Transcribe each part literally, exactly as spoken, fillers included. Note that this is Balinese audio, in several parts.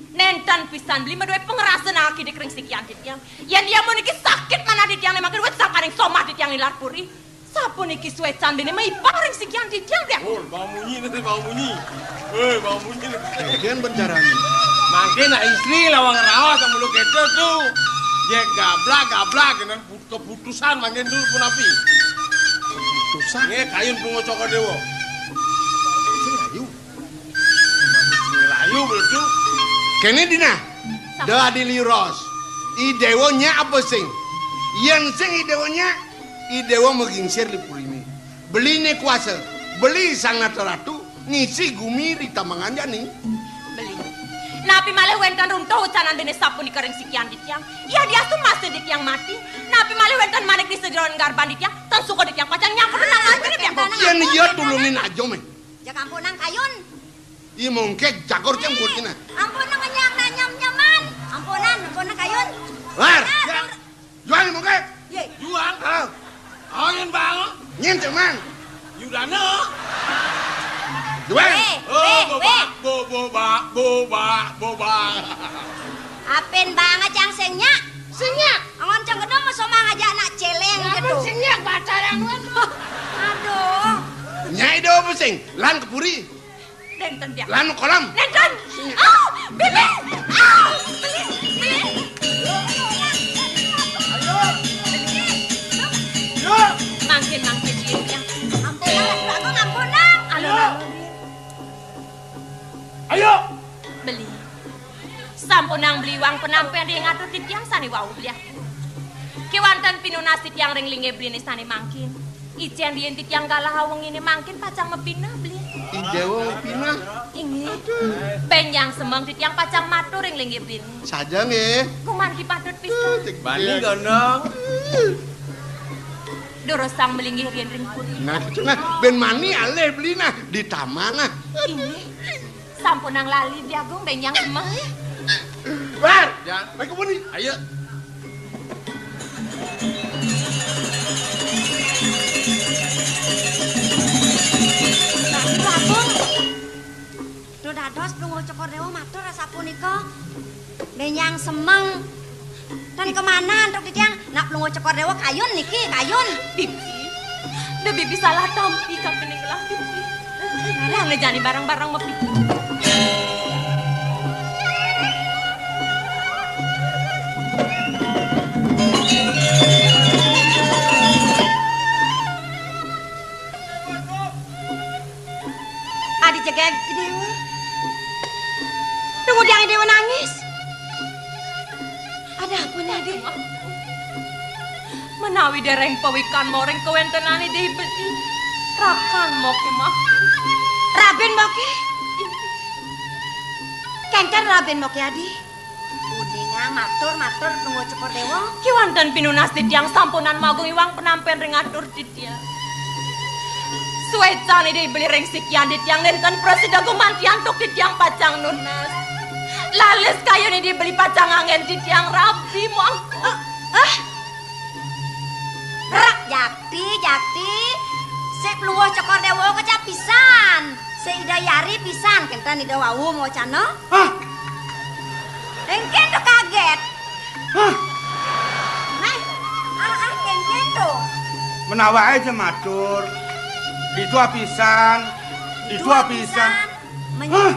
Nénten pisan beli madué pangrasan akidik ring sikian titiang. Yén ia puniki sakit manah titiang né mangkin wit sangkaning somah titiang nilar puri. Sapuniki suécan déné maiba ring sikian titiang dia. Oh, bang munyi nanti bang munyi. Eh, bang munyi nanti. Kemudian bencarané. Mangkin nak istri lawang raos sama lu kéto tu. Dia gablak-gablak dengan keputusan mangkin dulu pun api. Keputusan? Nggih, kayun Pungo Cokor Déwa. Sing ayu. Sing ayu betul. Kéné dina. Da adi liros. I Déwa nyak apa sing? Yén sing I Déwa nyak, I Déwa magingsir di puriné. Beliné kuasa. Beli Sang Nata Ratu ngisi gumi di tambangan jani. Beli. Napi malih wénten runtuh ucanan déné sapunika ring sikian titiang? Yadiastu masih titiang mati. Napi malih wénten manik di sajeroning garban titiang? Tan suka titiang pacang nyangkut nang aja titiang. Yén iya tulungin aja, méh. Jak ampunang kayun. Iya mongkek jakor cang buat kena. Ampunang nyam nanyam nyaman. Ampunan, ampunang kayun. Lar. Lar. Jual mongkek. Yé. Jual. Ah. Oh, yang bang. Nyen cuman. Yudana. Jual. Wéh, Oh, wéh, boba, wéh. Bo, boba, boba, boba. Apin bang cang sing nyak? Sing nyak. Angon cang gedong masoma ngajak anak céléng gitu. Sing nyak baca yang mana? Aduh. Nyai do apa sing? Lan kepuri. Nénten dia. Lan kolam. Nénten. Ah, Bili. Ah, Bili, Bili. Mangkin, mangkin, Bili, ya. Ampunang, Ratu Agung, ampunang. Alon, alon. Ayo. Beli. Sampunang Beli iwang penampén ring atur titiang sané wau, Beli. Kéwanten pinunas titiang ring linggih Beliné sané mangkin. Icén riin titiang galah awenginé mangkin pacang mapinah, Beli. I Déwa mapinah. Inggih. Bénjang semeng titiang pacang matur ring linggih Beliné. Saja nggih. Gumanti patut pisan. Bani gondong. Durusang malinggih riin ring puri. Nah, gitu nah. Bén mani alih Beli nah di taman nah. Inggih. Sampunang lali Beli Agung bénjang semeng. Bar. Ya. Baik kebun nih. Ayo. Beli Agung. Duh dados Plungguh Cokor Déwa matur asapunika. Bénjang semeng. Tan kemana antuk titiang? Nak Plungguh Cokor Déwa kayun niki, kayun. Bibi. Da Bibi salah tampi kapining gelah Bibi. Lah ngejani barang-barang mapitu. Adi jegég I Déwa. Tunggu diang I Déwa nangis. Ada apa né, Adi? Menawi déréng pawikan moring kawéntenan Ida I Beli. Rakan moké mah. Rabin moké? Kénten rabin moké, Adi. Uningang matur-matur Plungguh Cokor Déwa. Kéwanten pinunas titiang sampunang magung iwang penampén ring atur titiang. Suécan Ida I Beli ring sikian titiang nénten prasida gumanti antuk titiang pacang nunas. Lalis kayun Ida I Beli pacang anggén titiang rabi mangko. Ah, ah. Rak jakti, jakti. Sik Plungguh Cokor Déwa kecap pisan. Sik Ida Yari pisan, kénten Ida wau mawacana. Hah? Éngkén to kagét. Hah? Méh, ah, ah, éngkén to. Menawa aja matur. Ditu apisan. Ditu apisan. Hah?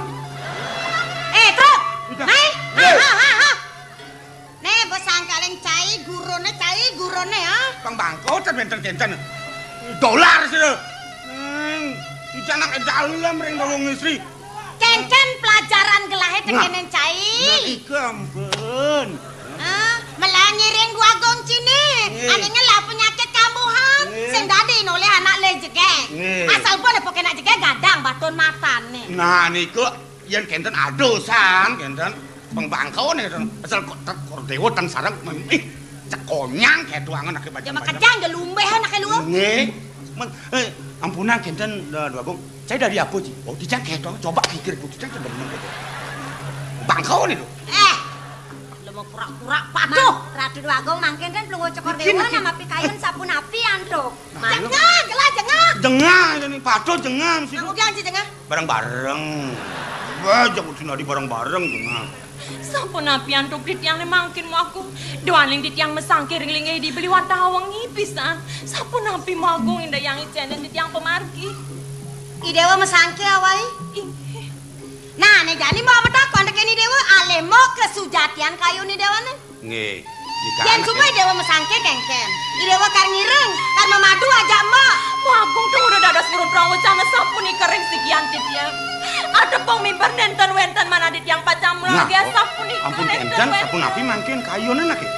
Eh, truk. Udah. Méh, ha, ha, ha, ha. Né, bos sangkaling cai guruné, cai guruné, ah. Pang bangko ten wénten kénten. Dolar sira. Hmm, ijanak dalem ring wong istri. Kénkén pelajaran gelahé tekéning cai. Nah, ika ampun. Ah, malah ngiring Dwagung cinik. Nggih. Ané ngelah penyakit kambuhan. Nggih. Sing dadi nolih anak lé jegég. Nggih. Asal pun apa kena jegég gadang batun matané. Nah, niku yén kénten adosan, kénten pembangkané, kénten asal kok tek kor déwa ten sareng, ih, cekonyang kétuangan aké. Ya, bajang-bajang. Makejang ya lumbeh anak lu. Nggih. Men, eh, ampunang kénten, eh, Dwagung. Saya dari apa, Ci? Oh, dijang kéto. Coba pikir ku, dijang demen kéto. Bangkané lho. Eh, lu mau pura-pura patuh. Mang, Ratu Dwagung mangkin kan Plungguh Cokor Déwa nama pikayun sapunapi antuk. Nah, jengah, gelah jengah. Jengah, ini patuh jengah mesti. Aku janji jengah. Bareng-bareng. Wah, jak kudu nadi bareng-bareng, Jeng. Sapunapi antuk titiang né mangkin, Mbok Agung? Duaning titiang masangké ring linggih Ida Beli wantah wengi pisan. Sapunapi, Mbok Agung, indak Hyang icénin titiang pamargi? I Déwa masangké awai. Inggih. Nah, né jani Mbok matakon tekén I Déwa, alih Mbok kasujatian kayun I Déwané. Nggih. Yén suba I Déwa masangké kénkén. I Déwa kar ngiring, kar mamadu ajak Mbok. Mbok Agung, tuh udah dados burung perahu cana sapunika ring sikian titiang. Ada pang mimbar nénten wénten manah titiang pacang mulangga sapunika. Ampun, nénten wénten. Sapunapi mangkin kayuné naké?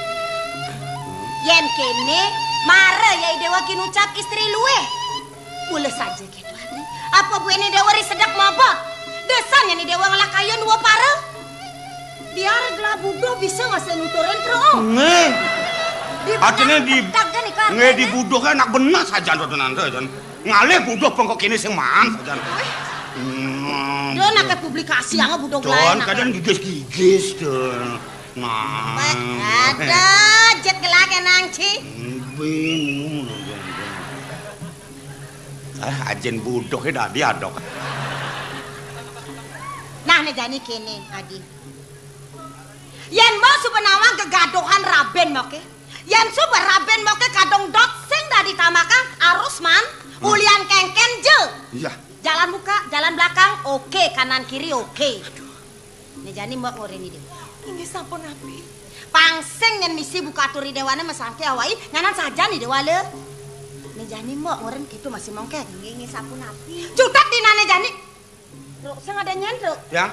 Yén kéné, mara ya I Déwa kinucap istri luih. Mula saja kéto, Adi. Apa buin I Déwa ri sedek mobot? Désan yén I Déwa ngelah kayun dua para. Biar gelah buduh bisa masih nuturin terus. Nggih. Artiné di, nggih, di buduh anak bener sajan, Ratu Nanda, jan. Ngalih buduh pengko kéné sing maan sajan. Hmm. Dia naké publikasi yang buduh lain. Kadang gigis-gigis, tuh. Nah. Ada, jet gelah kenang, Ci. Bingung. Ah, ajin buduh dadi adok. Nah, né jani kéné, Adi. Yén Mbok suba nawang gegaduhan rabin Mboké. Yén suba rabin Mboké kadung dot sing dadi tamakang, arus man, ulian kénkén ja. Iya. Jalan muka, jalan belakang, oké, kanan kiri, oké. Né jani Mbok ngorin I Déwa. Inggih sapunapi? Pang sing yén misi buka atur I Déwané masangké awai, nyanan sajan I Déwa lé. Né jani Mbok ngorin kéto masih mongkét. Inggih, inggih sapunapi? Cutet dinané jani. Ruk, sing ada nyén, Ruk. Ya.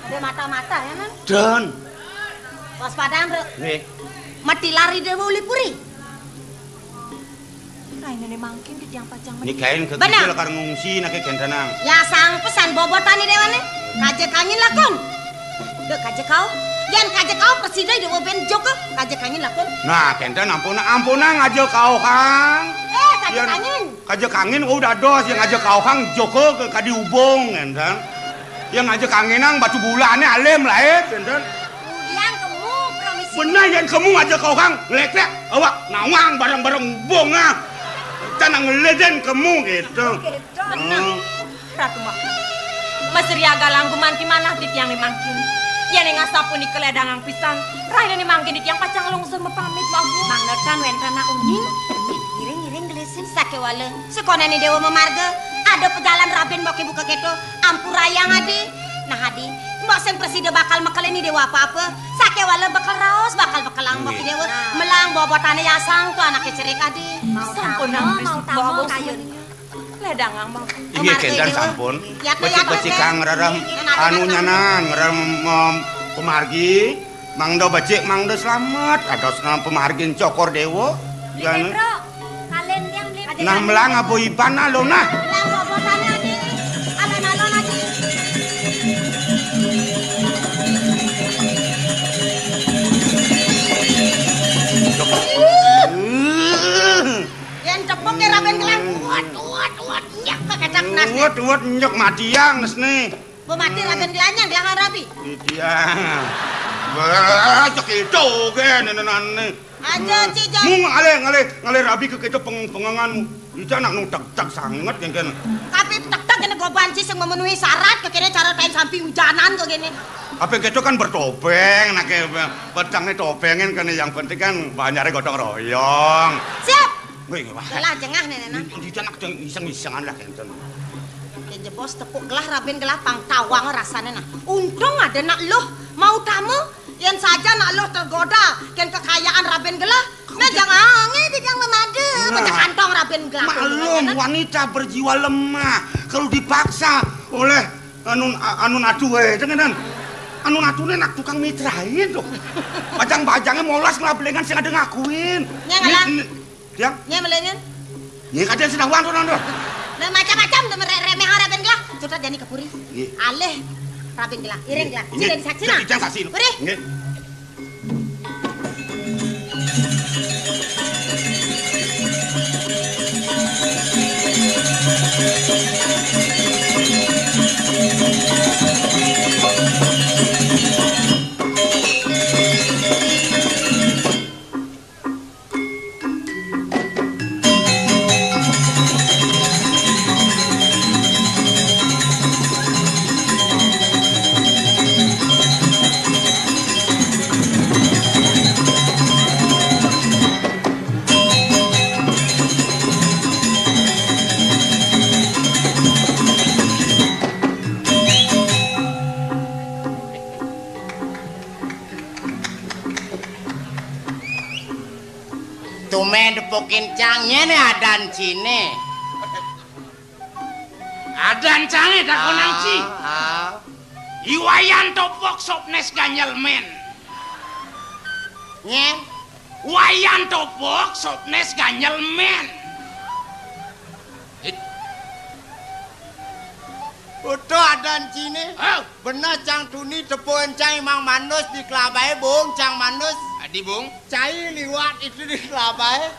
Ada mata-mata ya, Man? Dan. Waspadaan, Ruk. Nggih. Matilar I Déwa uli puri. Rainé mangkin titiang pacang. Nikahin ke bener. Kecil kar ngungsi naké kéntenang. Ya sang pesan bobotan I Déwané. Kaja kangin lakon. Dek kaja kau. Yén kaja kau presida I Déwa bén joko. Kaja kangin lakon. Nah, kénten ampun, ampun ngaja kau kang. Eh, kaja kangin. Kaja kangin, oh, dados, yang ngaja kau kang joko ke kadi ubung, kénten. Yang ngaja kanginang batu bulané alim laé, kénten. Ulian kemu, permisi. Bener, yén kemu ngaja kau kang, lék-lék, awak nawang bareng-bareng ubung, ah. Canang ngeledén kemu, gitu. Gitu. Bener. Hmm. Ratu Mbok. Masri agalang gumanti manah titiang né mangkin. Yén ing asapunika lédangang pisan, rainé mangkin titiang pacang lungsur mapamit, Mbok Agung. Mangda tan wénten anak uning. Ngiring-ngiring gelisin. Sakéwala, sakonén I Déwa mamarga, ada pejalan rabin Mboké buka kéto, ampurayang Adi. Nah, Adi, Mbok sing presida bakal mekelin I Déwa apa-apa. Sakéwala bekel raos, bakal bekelang Mbok I Déwa. Nah. Melang bobotané yasang tu anaké cerik Adi. Sampun, mau tamu, mau tamu, Mbok Agung, kayun. Lédangang, Mbok. Inggih, kénten sampun. Becik-becik kang ngrerem anu nyanan, ngrerem, em, pamargi, mangda becik, mangda slamet. Kados nang pamargin Cokor Déwa. Beli Pétro, kalén tiang beli. Nah, melang apa iban alon, nah? Melang apa iban alon, nah? Yén tepuk ya rabin gelang, uwet, uwet, uwet, nyek ka kecak nas. Uwet, uwet, nyek matiang nesné. Bo mati rabin gelahnya, gelangan rabi. Iya. Wah, cek itu gé, nenenan né. Aja, Ci, Jang. Mung ngalih, ngalih, ngalih rabi ke kita peng-, pengenganmu. Itu anak nu tek-tek sanget, kénkén. Tapi tek-tek kéné goban ci sing memenuhi syarat, kéné cara tain sampi hujanan kéné. Apa kéto kan bertopeng, nah, ké, petangné topengin kan yang penting kan banjaré gotong royong. Siap. Wih, wah. Gelah jengah né, nah. Di, di anak iseng-isengan lah, kénten. Yén jebos tepuk gelah rabin gelah pang tawang rasané, nah. Untung ada nak luh mau tamu, yén saja nak luh tergoda, kén kekayaan rabin gelah. Nah, jangan angé di yang memadu, nah, pecah kantong rabin gelah. Maklum, wanita berjiwa lemah, kalau dipaksa oleh anu, anu natu, eh, dengan anu natu né nak tukang mitrain tuh. Bajang-bajangé molas ngelablengan sing ada ngakuin. Nyang alah. Tiang? Nyé melengen. Nyé kadén sinawang to, Nanda. Lah macam-macam to, remeh ora ben gelah. Cutet jani ka puri. Nggih. Alih rabi gelah, iring gelah. Nggih. Sing dadi saksi nah. Ijang saksi lho. Puri. Nggih. Mén depokin cang, nyén adan ciné. Adan cangé takonang ci. Ah, ah. I Wayan Topok sopnés ganjel mén. Nyén? Wayan Topok sopnés ganjel mén. Utuh adan ciné. Oh. Bener cang tuni tepukin cang Imang Manus di kelabaé, Bung, cang Manus. Adi, Bung? Cai liwat itu di kelabaé.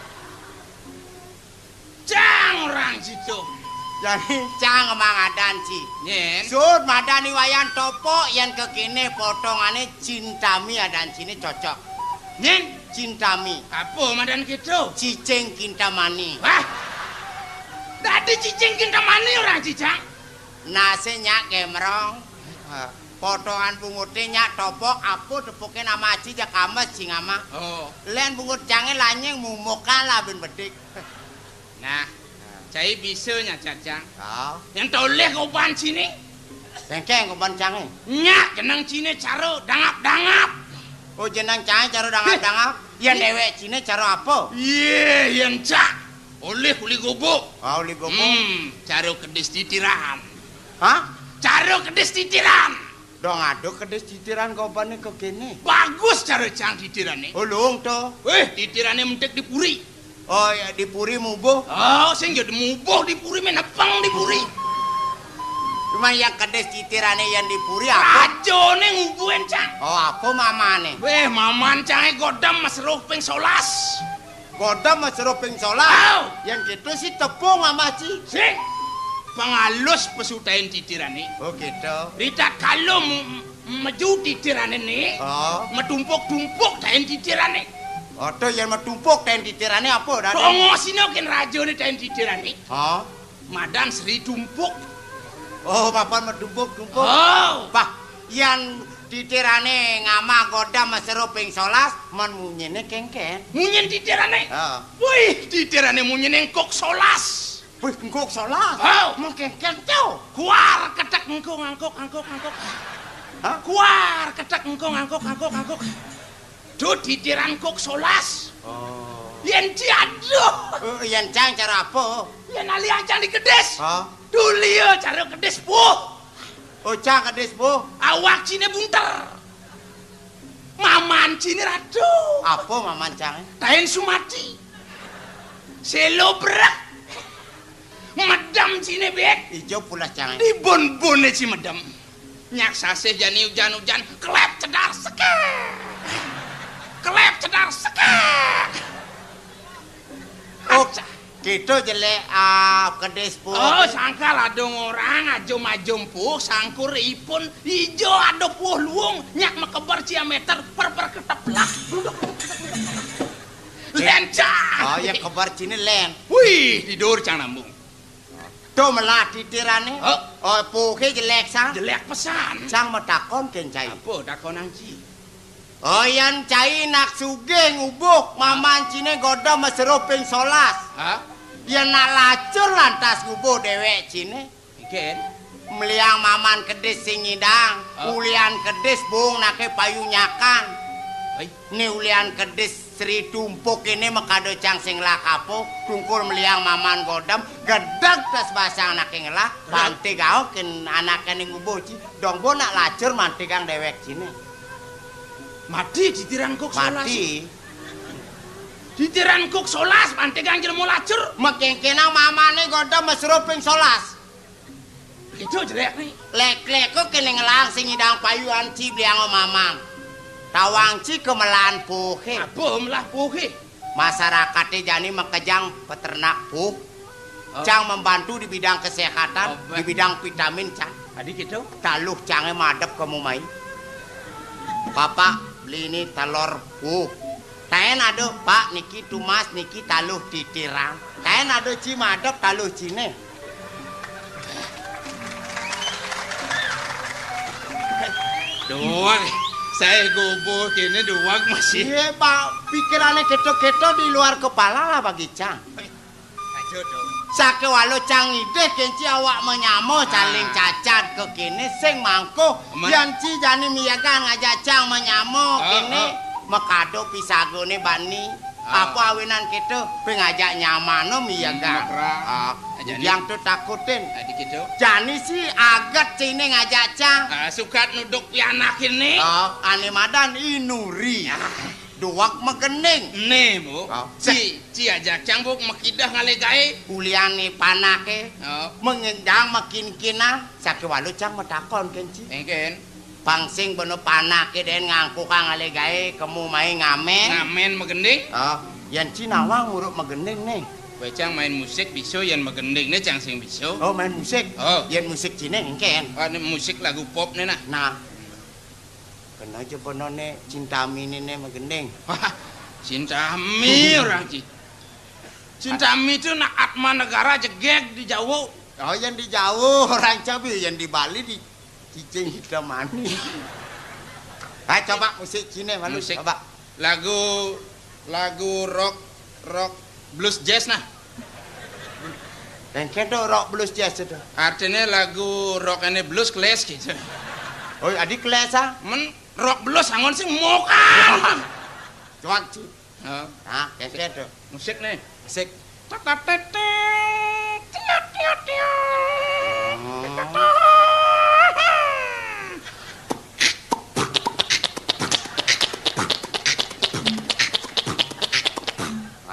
Cang orang situ. Jani cang emang adan ci. Nyén? Sud madan I Wayan Topok, yén kékéné potongané Cintami adan ciné cocok. Nyén? Cintami. Apa madan kéto? Cicing Kintamani. Wah. Dadi Cicing Kintamani orang ci, cang? Nasé nyak gemrong. Ha. Potongan bunguté nyak topok, apa tepukin ama ci jak ames cing ama. Oh. Lén bungut cangé lanying mumukan lah bin bedik. Nah, cai bisa nyak cacang. Oh. Yang tolih koban ciné. Kéngkén koban cangé. Nyak jeneng ciné cara dangap-dangap. Oh, jeneng cangé cara dangap-dangap. Yén déwék ciné cara apa? Yé, yén cak. Olih uli gubuk. Ah, uli gubuk. Hmm, cara kedis titiran. Hah? Cara kedis titiran. Dong ada kedis titiran kobané kékéné. Bagus cara cang titirané. Oh, luung to. Wéh, titirané mentik di puri. Oh, ya, di puri mubuh. Oh, sing ya mubuh di puri, menepeng di puri. Cuma yang kedis titirané yang di puri apa? Rajané ngubuhin cang. Oh, apa mamané? Wéh, maman cangé godam mesruh ping solas. Godam mesruh ping solas. Au. Yang gitu sih tepung ama ci. Sing. Pengalus pesu taén titirané. Oh, gitu. Ritatkala mu-, meju titirané né, oh, metumpuk-tumpuk taén titirané. Oh, to yang metumpuk taén titirané apa, Raden? Pongosina kén rajané taén titirané. Oh. Madan Sri Tumpuk. Oh, papan metumpuk-tumpuk. Oh. Bah, yang titirané ngamah godam mesruh ping solas, men munyiné kéngkén. Munyin titirané? Heeh. Wih, titirané munyiné engkuk solas. Wih, engkuk solas. Oh. Mengkéngkén to. Kuar ketek engkuk angkuk angkuk angkuk. Hah? Kuar ketek engkuk angkuk angkuk angkuk. Duh, titiran engkuk solas. Oh. Yén ci aduh. Oh, yén cang cara apa? Yén ali ancang di kedis. Hah? Duh, liya cara kedis puh. Oh, cang kedis puh. Awak ciné bunter. Maman ciné ratu. Apa maman cangé? Taén sumati. Sélo brek. Medem ciné bek. Ijo pulas cangé. Dibon-boné ci medem. Nyak sasih jani ujan-ujan, kelep cedar sekek. Kelep cedar sekek. Oh, acah. Kéto jelék, ah, kedis puh. Oh, sangkal adung orang, ajum-ajum puh, sangkur ipun, ijo ada puh luung, nyak makeber ciaméter, per-per keteplak. Lencang. Oh, ya keber ciné lén. Wih, tidur cang nambung. To melah titirané. Oh. Oh, puhé jelék sang. Jelék pesan. Sang matakon kén cai. Apa takonang ci? Oh, yén cai nak sugih ngubuk, maman ciné godam mesruh ping solas. Hah? Yén nak lacur lantas ngubuk déwék ciné. Mungkin. Meliang maman kedis sing ngidang, oh, ulian kedis bung naké payu nyakan. Baik. Né ulian kedis Sri Tumpuk kéné makada cang sing ngelah kapuh, tungkul meliang maman godam, gedeg tes basang anaké ngelah, gedeg. Banté gaok kén anaké né ngubuh ci, dong bo nak lacur mantigang déwék ciné. Mati titiran kuk solas. Mati. Titiran kuk solas, bantigang jelema lacur. Makéngkénang mamané godam mesruh ping solas. Itu jelék né. Lék-lék kok kéné ngelah sing ngidang payuan ci bliang mamang. Tawang ci kemelan puhé. Apa melah puhé? Masarakaté jani makejang peternak puh. Oh. Cang membantu di bidang kesehatan, oh, di bidang vitamin, cang. Adi gitu? Taluh cangé madep ka mumai. Bapak, beli ini telur puh. Taén ada, Pak, niki tumas, niki taluh titiran. Taén ada ci madep taluh ciné. Duweg, saé gubuh kéné duweg masih. Iya, Pak, pikirané kéto-kéto di luar kepala lah bagi cang. Aja dong. Sakéwala cang ngidih kén ci awak manyama, ah, saling cacat kékéné sing mangkuh. Aman. Yén ci jani miyagan ngajak cang manyama, ah, kéné, ah, makada pisagané bani. Apa awinan kéto? Ping ajak nyamana miyaga. Mesra. Ah, Ajak ujang to takutin. Adi kéto. Jani sih aget cine ngajak cang. Ah, sukat nuduk pianak ini. Ah, ane madan I Nuri. Ah. Duweg magending. Né, Bu. Ah. Ci, ci ajak cang, Bu, makidah ngalih gaé. Uliané panaké. Ah. Mengendang makinkinan. Sakéwalu cang matakon kén ci. Éngkén. Pang sing bena panaké dén ngangkukang alé gaé kemu mai ngamén. Ngamén magending? Oh, yén ci nawang uruk magending né. Wé cang main musik bisa yén magending né cang sing bisa. Oh, main musik? Oh. Yén musik ciné éngkén. Ah, né musik lagu pop né nah. Nah. Kena aja bena né Cintami né, né magending. Wah, Cintami orang ci. Cintami itu nak Atma Negara jegég di Jawa. Oh, yang di Jawa orang cabe, yang di Bali di Cicing hitam manis. Hai, coba musik Cina malu, musik. Coba. Lagu, lagu rock, rock blues jazz nah. Dan kento rock blues jazz itu. Artinya lagu rock ini blues clash gitu. Oh, adi clash ah? Men rock blues angon sing mokan. Coba, Ci. Heeh. Nah, kento tuh. Musik nih. Musik. Tatatetet, tiot, tiot, tiot. Oh.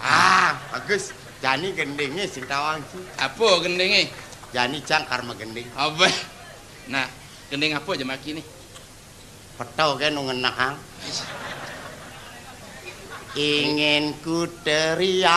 Ah, bagus. Jani gendingé sing tawang ci. Apa gendingé? Jani cang kar magending. Apa? Nah, gending apa aja maki nih? Peto ke nu ngenekang. Ingin ku teriak.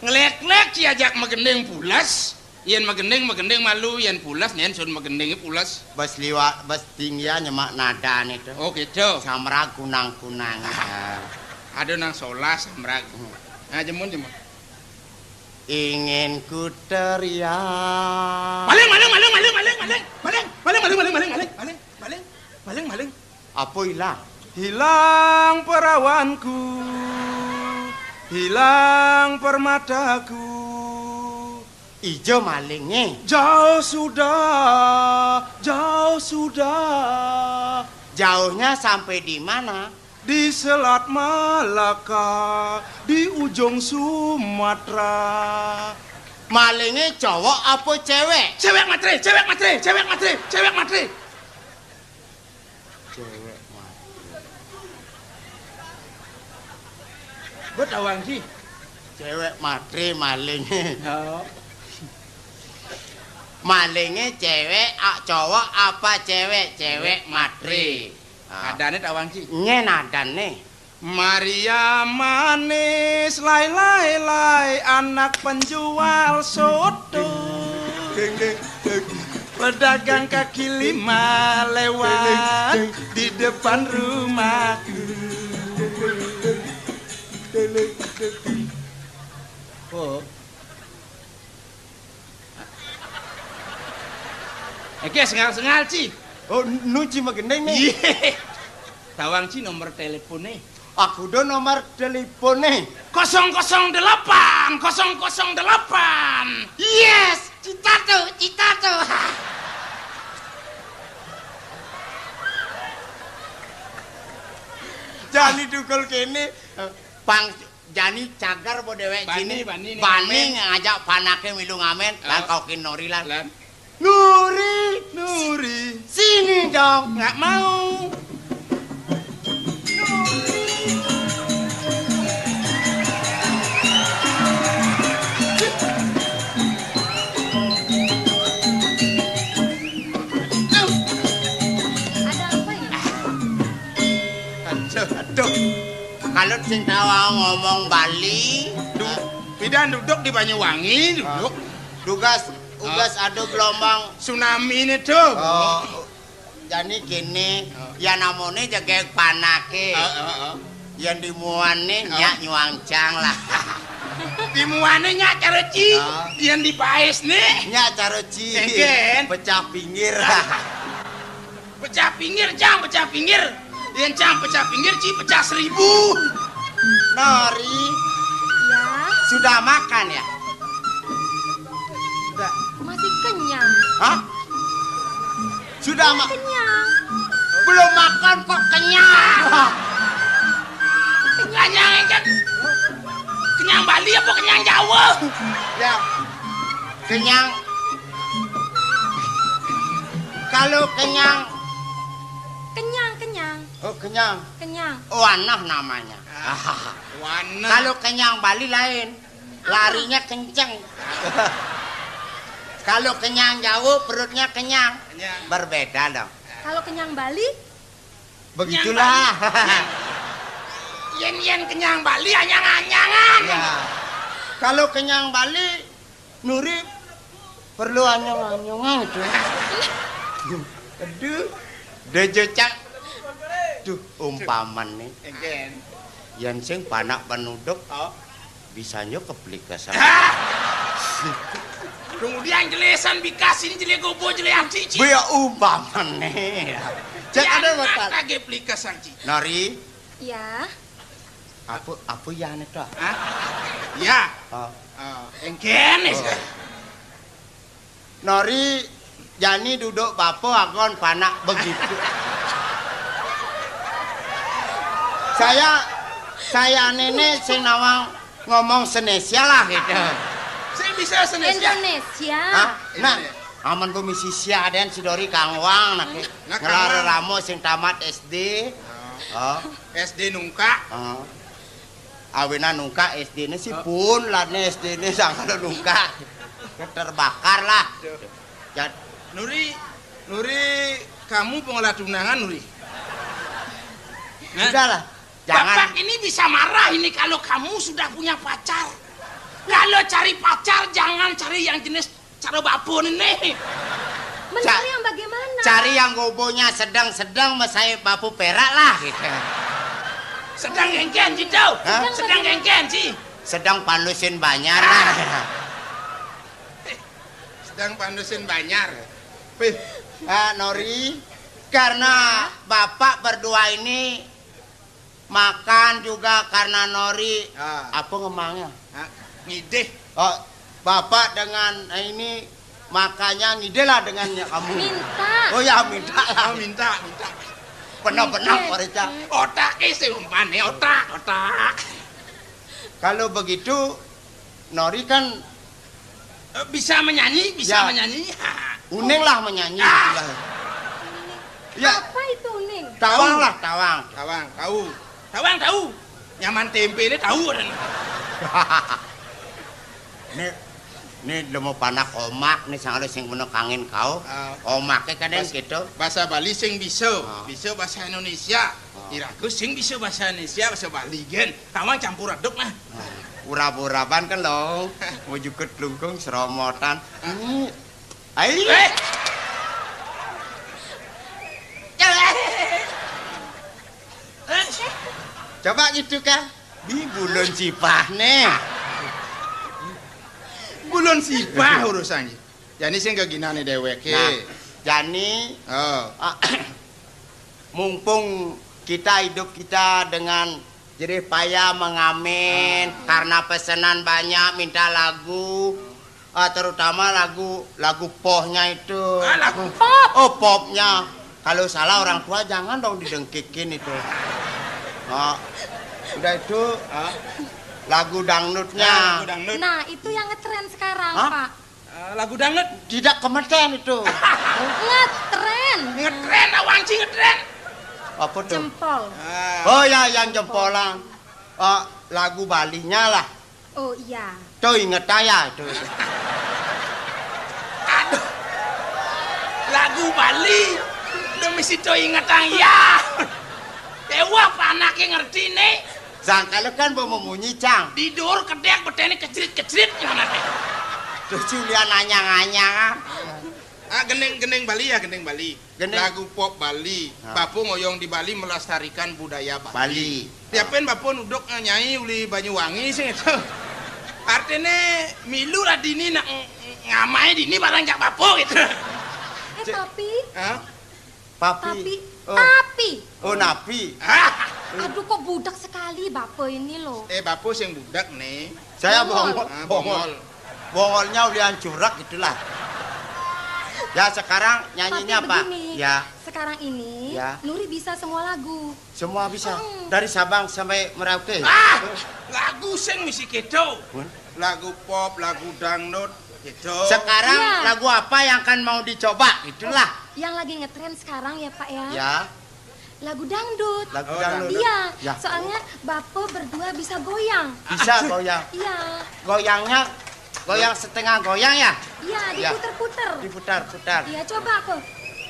Ngelek-lek ci ajak magending pules. Yén magending, magending malu, yén pules, nyén sun magendingé pules. Bas liwat, bas tinggi nyemak nadané to. Oh, gitu. Samra kunang-kunang. Ah. Ada nang solas samra. Hmm. Nah, jemun, jemun. Ingin ku teriak. Maling, maling, maling, maling, maling, maling. Maling, maling, maling, maling, maling, maling, maling, maling, maling, maling. Apa ilang? Hilang perawanku, hilang permataku. Ijo malingé. Jauh sudah, jauh sudah. Jauhnya sampai di mana? Di Selat Malaka, di ujung Sumatera. Malingé cowok apa cewek? Cewek matre, cewek matre, cewek matre, cewek matre. Cewek matre. Buat awang sih. Cewek matre malingé. Oh. Malingé cewek, a, cowok apa cewek? Cewek matre. Ah. Adané tawang ci. Nyén adané. Maria manis, lai, lai, lai, anak penjual soto. Ding, ding, ding. Pedagang kaki lima lewat di depan rumahku. Oh. Oke, sengal-sengal, Ci. Oh, nu Ci magending nih. Iya. Tawang Ci nomor teleponnya. Aku do nomor teleponnya. Kosong kosong delapan, kosong kosong delapan. Yes, cita tuh, cita tuh. Jani dukul kene, pang jani cagar bo dewek bani, jini. Bani nih, bani ngamen. Ngajak panake milu ngamen, lan. Oh. Kaukin Nori, lan. Lan. Nuri, Nuri. Sini dong. Nggak mau. Ada apa ya? Aduh, aduh. Kalau sing tawa ngomong Bali, du-, pidan duduk di Banyuwangi, duduk. Dugas, ugas ada gelombang tsunami nih tuh. Oh. Jani kene, oh, ya namone jegeg panake. Heeh, heeh. Yang dimuane, oh, nyak nyuang cang lah. Dimuane nyak cara ci, oh, yang dipaes nih. Nyak cara ci. Engken. Pecah pinggir. Pecah pinggir, cang, pecah pinggir. Yang cang pecah pinggir, ci pecah seribu. Nori. Ya. Sudah makan ya? Masih kenyang. Hah? Sudah ma- Kenyang. Belum makan kok kenyang. Kenyang, kenyang Bali apa kenyang Jawa? Ya. Kenyang. Kalau kenyang. Kenyang, kenyang. Oh, kenyang. Kenyang. Oh, aneh namanya. Ah, wanah. Kalau kenyang Bali lain. Larinya kenceng. Kalau kenyang Jawa, perutnya kenyang. Kenyang. Berbeda dong. Kalau kenyang Bali? Begitulah. Kenyang Bali. Yen, yen kenyang Bali, anyang-anyangan. Ya. Kalau kenyang Bali, Nuri perlu anyang-anyangan itu. Aduh, dejecak. Duh, umpamane. Engken. Yen sing panak penuduk, oh, bisa nyo keplikesan. Ah! Kemudian jelesan bikasin jele gobo jele aci, Ci. Boya umpamane. Cek ada batal. Lagi plikesan, Ci. Nori. Ya. Apa, apa ya ane to? Hah? Ya. Oh. Oh, engken. Oh. Nori, jani duduk bapa agon panak begitu. Saya, saya nene sing nawang ngomong Senesia lah gitu. Sing bisa Senesia? Indonesia. Hah? Nah, Indonesia. Aman ku misi sia den si Dori kangwang nak. Nah, ngelar kangwang. Ramo sing tamat S D. Oh. Oh. S D nungkak. Oh. Awinan nungkak S D-ne sih pun, lane S D-ne sangkal nungkak. Terbakar lah. Jad- Nuri, Nuri, kamu pengolah tunangan, Nuri? Hah? Sudahlah, jangan. Bapak ini bisa marah ini kalau kamu sudah punya pacar. Kalau cari pacar, jangan cari yang jenis cara bapun ini. Mencari yang bagaimana? Cari yang gobonya sedang-sedang, mesai bapu perak lah gitu. Sedang engken, Ci, tau? Hah? Sedang engken, Ci. Sedang pandusin banjar lah. Sedang pandusin banjar. Wih. Ah, Nori, karena bapak berdua ini makan juga karena Nori. Ah. Apa ngemangnya? Ah, ngidih. Oh, bapak dengan, eh, ini makanya ngidih lah dengan kamu. Minta. Oh ya, minta lah. Oh, minta, minta. Benar-benar, Pak Rica. Otak sih umpane, otak, otak. Kalau begitu, Nori kan, eh, bisa menyanyi, bisa menyanyi. Ya. Uning lah menyanyi. Ah. Ya. Apa itu uning? Tawang lah, tawang. Tawang, tahu. Tawang, tahu. Nyaman tempe ini tahu kan. Ini, ini lemo panak omak nih, sangalo sing meno kangin kau. Ah. Omake kadang gitu. Bahasa Bali sing bisa, bisa bahasa Indonesia. Ah. Iraku sing bisa bahasa Indonesia, bahasa Bali gen. Tawang campur aduk nah. Nah, urab-uraban kan lo, mau jukut lungkung seromotan. Ini, ai. Eh! Coba gitu kah? Di bulun sipah nih. Bulun sipah urusannya. Jani sing keginane dewek. Nah, jani, oh, ah, mumpung kita hidup kita dengan jerih payah mengamen, ah, karena pesanan banyak, minta lagu, ah, terutama lagu, lagu pohnya itu. Ah, lagu pop. Oh, popnya. Kalau salah orang tua jangan dong didengkikin itu. Oh, udah itu, ah, lagu dangdutnya. Nah, lagu dangdut. Nah, itu yang ngetren sekarang, hah? Pak. Eh, lagu dangdut. Tidak kemeten itu. Ngetren. Ngetren, awanci ngetren. Apa tuh? Jempol. Ah. Oh ya, yang jempolan. Eh, lagu Balinya lah. Oh iya. Tuh inget aja tuh. Aduh. Lagu Bali. Demi situ inget ya. Dewa panake ngerti nih. Sangkala kan mau memunyi, Cang. Di dhuwur kedhek bedhene kejrit-kejrit ngono. Terus Julian anyang-anyang. Ah, gending, gending Bali ya, gending Bali. Gending. Lagu pop Bali. Ah. Bapa ngoyong di Bali melestarikan budaya Bali. Bali. Siapin bapa nuduk, eh, nyai uli Banyuwangi sing itu. Artine milu lah dini nak ng-, ng-, ngamai dini barang jak bapa gitu. Eh, tapi hah? Papi. Tapi, oh. Tapi. Oh, napi. Ah. Aduh, kok budak sekali Bapak ini loh. Eh, Bapak sing budak nih. Saya bongol. Bongol. Ah, bongol. Bongolnya ulian curak gitulah. Ya, sekarang nyanyinya apa? Tapi begini, ya, sekarang ini, ya, Nuri bisa semua lagu. Semua bisa. Mm-mm. Dari Sabang sampai Merauke. Ah, lagu sing mesti gitu. Pun? Lagu pop, lagu dangdut, gitu. Sekarang, iya, lagu apa yang akan mau dicoba? Itulah. Yang lagi ngetren sekarang ya, Pak, ya? Ya. Lagu dangdut. Lagu, oh, dangdut. Iya, ya, soalnya Bapak berdua bisa goyang. Bisa goyang. Iya. Goyangnya, goyang setengah goyang ya? Iya, ya, diputer-puter. Diputar, putar. Iya, coba, Pak.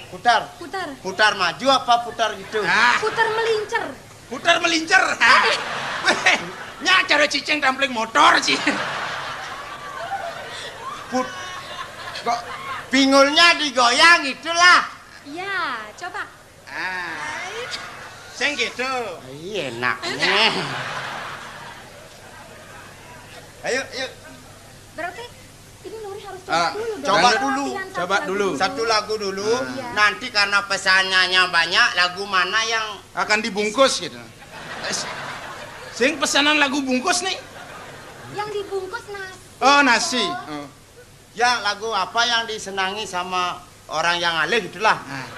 Putar. Putar. Putar maju apa putar gitu? Ah. Putar melincer. Putar melincer. Ah. Weh, nya cara cicing tampling motor sih. Put-, kok pinggulnya digoyang itulah. Iya, coba. Ah. Sing gitu. Iya, enaknya. Ayo, ayo. Berarti ini Nuri harus coba, ah, dulu dong. Coba dulu. Latihan satu lagu dulu. Satu lagu dulu. Ah. Iya. Nanti karena pesanannya banyak, lagu mana yang akan dibungkus gitu. Sing pesanan lagu bungkus nih. Yang dibungkus nasi. Oh, nasi. Oh. Ya, lagu apa yang disenangi sama orang yang alih itulah. Nah.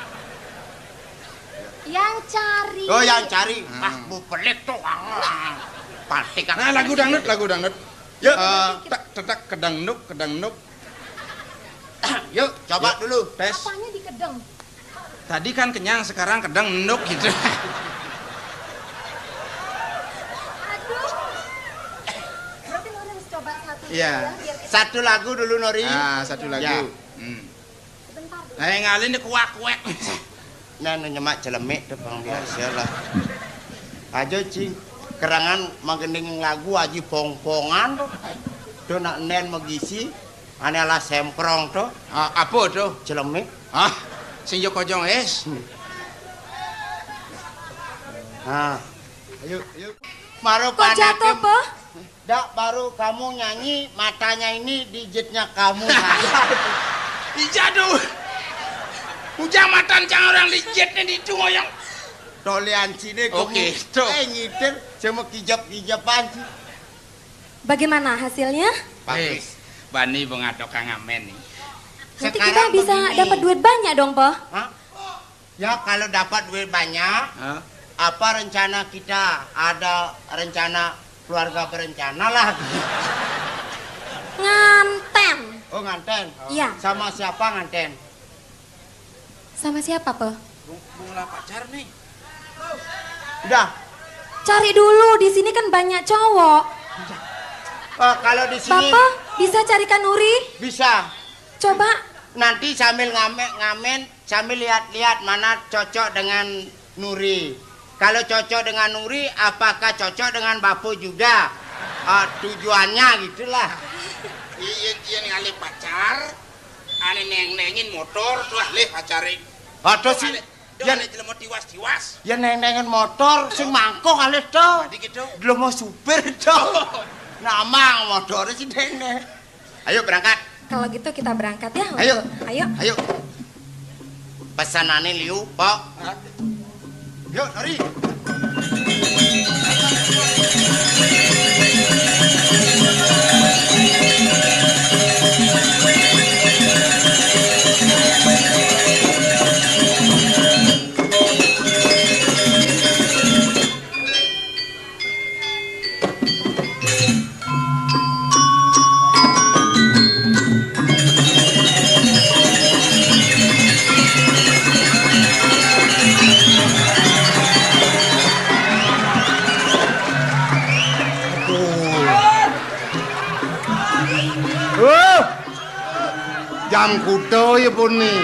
Yang cari. Oh, yang cari. Hmm. Ah, bu pelit tuh. Ah. Patik. Nah, lagu dangdut, lagu dangdut. Yuk. Eh, tak, tetak, kedang nuk, kedang nuk. Yuk, coba dulu. Tes. Apanya dikedeng? Tadi kan kenyang, sekarang kedang nuk gitu. Aduh. Berarti Nuri harus coba satu, iya, ya, biar kita. Satu lagu dulu, Nori. Ah, satu lagu. Ya. Hmm. Sebentar dulu. Nah, yang ngalih ini kuak-kuek. Nah, nyemak celemik tuh, Bang, biasa lah. Aja, Cing. Kerangan manggending lagu aji pong-pongan tuh. Tuh nak nen magisi. Ane alah semprong to. Ah, apa to? Celemik. Ah, sing yo kojong es. Hmm. Ah. Ayo, ayo. Baru kok jatuh, Pak? Dak, baru kamu nyanyi, matanya ini dijitnya kamu. Ija tuh. Ujang matan cang orang dijitnya di itu ngoyong. Tolean sini. Oke, kamu, to. Eh, ngitir sama kijap-kijapan sih. Bagaimana hasilnya? Bagus. Eh, bani bengadok Kang Amen nih. Nanti kita sekarang bisa begini. Dapat duit banyak dong, Po. Hah? Ya, kalau dapat duit banyak, hah? Apa rencana kita? Ada rencana keluarga berencana lah. Nganten. Oh, nganten? Iya. Sama siapa nganten? Sama siapa, Pe? Bung, Bung lah pacar nih. Udah. Cari dulu, di sini kan banyak cowok. Eh, kalau di sini Bapak bisa carikan Nuri? Bisa. Coba. Nanti sambil ngame-, ngamen, sambil lihat-lihat mana cocok dengan Nuri. Kalau cocok dengan Nuri, apakah cocok dengan Bapak juga? Ah, tujuannya gitulah. Iya, iya, ngalih pacar. Ane neng-nengin motor tuh, ah, leh, pacarin. Aduh, sih. Ane, duh, ya, ane jelema tiwas-tiwas. Ya, neng-nengen motor sing mangko kalih to. Tadi gitu. Jelema supir to. Namang motor sing neng-neng. Ayo berangkat. Kalau gitu kita berangkat ya. Ayo. Ayo. Ayo. Pesanane liu, Pok. Hah? Yuk, lari. Aduh. Huh! Jam kuda ya pun nih.